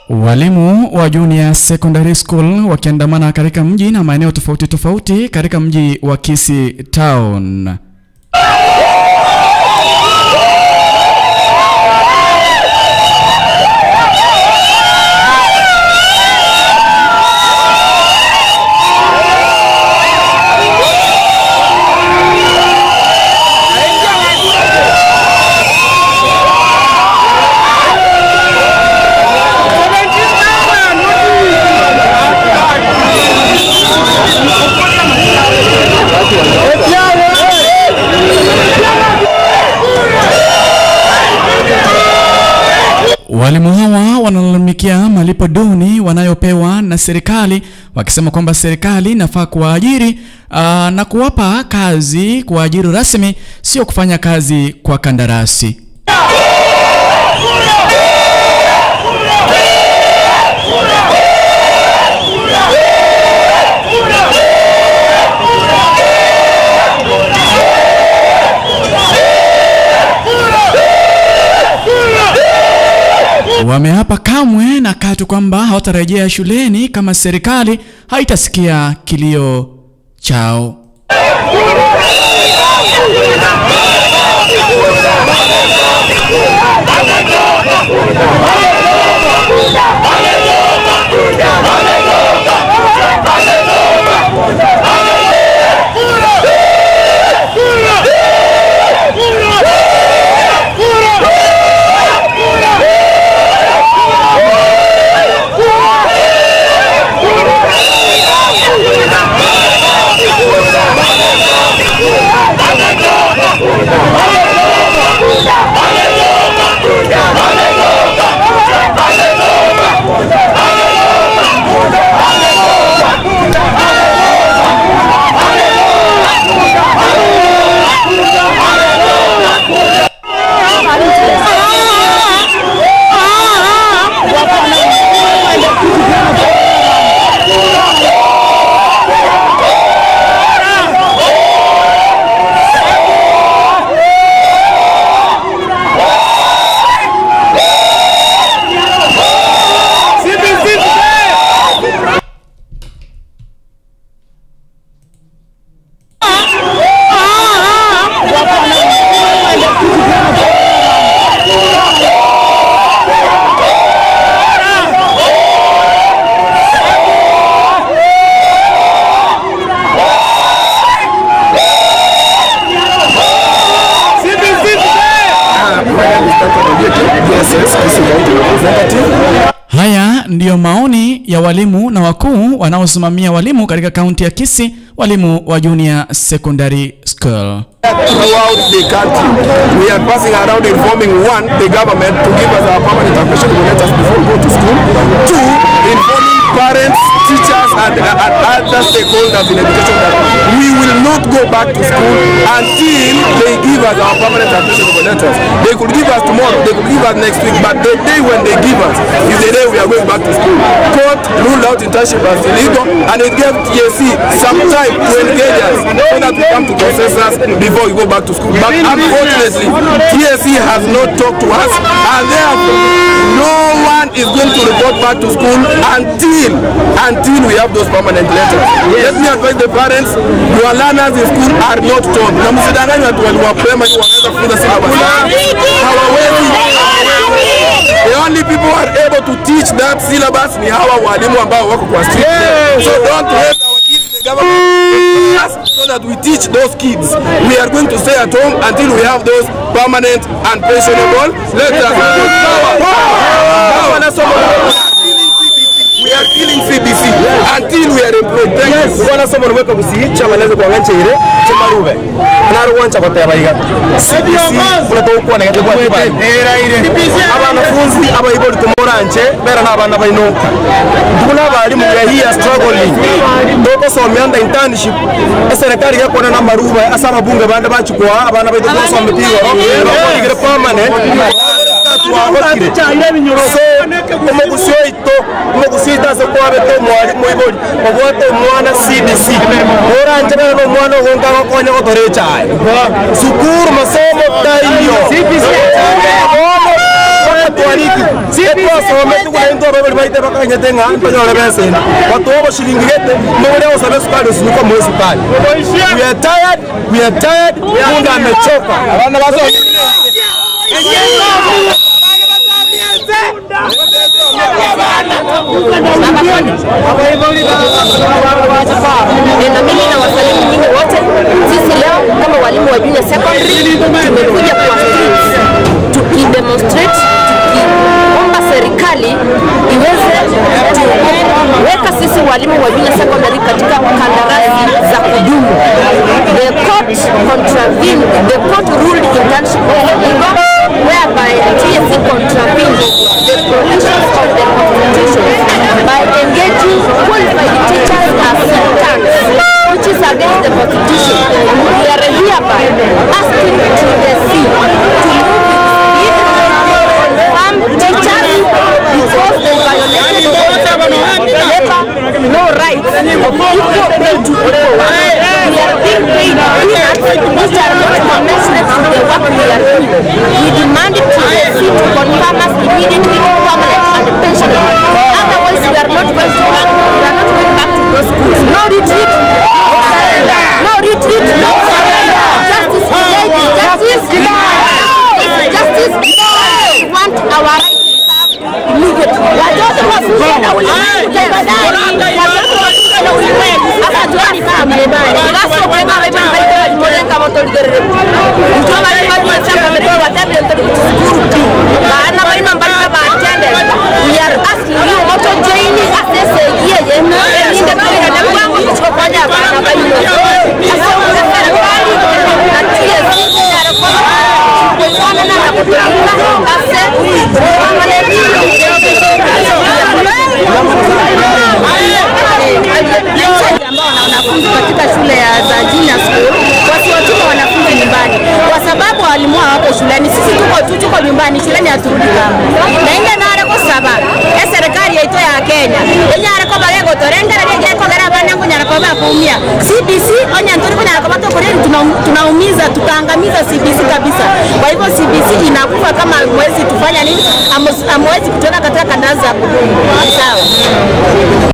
Walimu wa Junior Secondary School wakiandamana katika mji na maeneo tofauti tofauti katika mji wa Kisii Town. Walimu hawa wanalalamikia malipo duni wanayopewa na serikali, wakisema kwamba serikali inafaa kuwaajiri na kuwapa kazi, kuwaajiri rasmi, sio kufanya kazi kwa kandarasi. Wameapa kamwe na katu kwamba hawatarejea shuleni kama serikali haitasikia kilio chao. Haya ndiyo maoni ya walimu na wakuu wanaosimamia walimu katika kaunti ya Kisii, walimu wa Junior Secondary School. Throughout the country, we are passing around informing one, the government to give us our permanent admission letters before we go to school. Two, informing parents, teachers and other stakeholders in education that we will not go back to school until they give us our permanent admission letters. They could give us tomorrow, they could give us next week, but the day when they give us is the day we are going back to school. Court ruled out internship as illegal and it gave TSC some time to engage us so that we come to consensus before we go back to school. But unfortunately, TSC has not talked to us and therefore no one is going to report back to school until we have those permanent letters. Let me advise the parents, your learners in school are not taught. Na msidanganywe ati walimu wa primary wanaweza kufunza syllabus. Hawawezi. The only people who are able to teach that syllabus ni hawa walimu ambao wako kwa street. So don't waste our kids, the government, so that we teach those kids. We are going to stay at home until we have those permanent and pensionable letters. Power! Power! We are killing CBC until we are employed. Thank you. Bono ase omonwa bw'ekegusii chiamanete kwang'ancheire chimarube. Naro gwancha goteba iga, CBC buna togokwana iga tebwati bari. Abanafunzi abaibori timoranche bera na abana baino nka. Intwe buna abalimu we are here struggling. Togosomia under internship, eserekari gekwana na amarube ase ababunge bande bachia koa abana baito twasometi igoro, bakwarigire permanent, twagotire. So omogusi oito, omogusi oito ase kwabete omwari moibori, obwate omwana CBC, oranche bere na omwana ogo nka agokonya gotora echae. Sukuru masomo taiyo. Bono twatwariki, etwasometi buna intwe abaibori baito bakanyete ng'a ntonyore besa ende. Batoa oboshiringi gete, mbobori agosaba esukari osinywe komoa esukari. We are tired, we are tired, punda amechoka. Na mimi nawasalimu nyinyi wote. Sisi leo kama walimu wa junior secondary tumekuja kwa streets tukidemonstrate, tukiomba serikali iweze kuweka sisi walimu wa junior secondary katika kandarasi za kudumu. The court contravened, the court ruled internship was illegal whereby TSC contravened the provisions of the constitution by engaging qualified teachers as interns, which is against the constitution. We are hereby asking TSC to move with speed to confirm teachers because they violated the labor law rights of equal pay to equal work. We are being paid peanuts which are not commensurate to the work we are doing. We demand TSC to confirm us immediately permanent and pensionable. Otherwise, we are not going to back, we are not going back to those schools. No retreat, no surrender. No retreat, no surrender. Justice delayed is justice denied. Justice denied. We want our rights immediately. Watoto wafunzwe na ulimwengu tafadhali. Watoto wafunzwe na ulimwengu. Hapa tuani kama Ngaso kwema wewe mbali molenga motoligere. Mtu bali bali chaka mbele watabile mtoto kushukuru tu. Maana bali mbali ba attended. We are asking you moto joini asese yeye. Ninde kwa na kwangu kuchukua bana bali. Sasa serikali na TSC na na kutunga ase ambao wana wanafunzi katika shule ya za junior school wasiwatume wanafunzi nyumbani, kwa sababu walimu hawako shuleni. Sisi tuko tu tuko nyumbani, shuleni haturudi kama na inge nare kusaba eserikali yaito ya Kenya inyare ko bagegotorengera gegekogera abana ngunyara ko bakumia CBC onya nturi kunyara ko batokoreri tunaumiza tutaangamiza CBC kabisa. Kwa hivyo CBC inakufa kama mwezi tufanya nini, hamwezi kutoka katika kandarasi za kudumu. Sawa.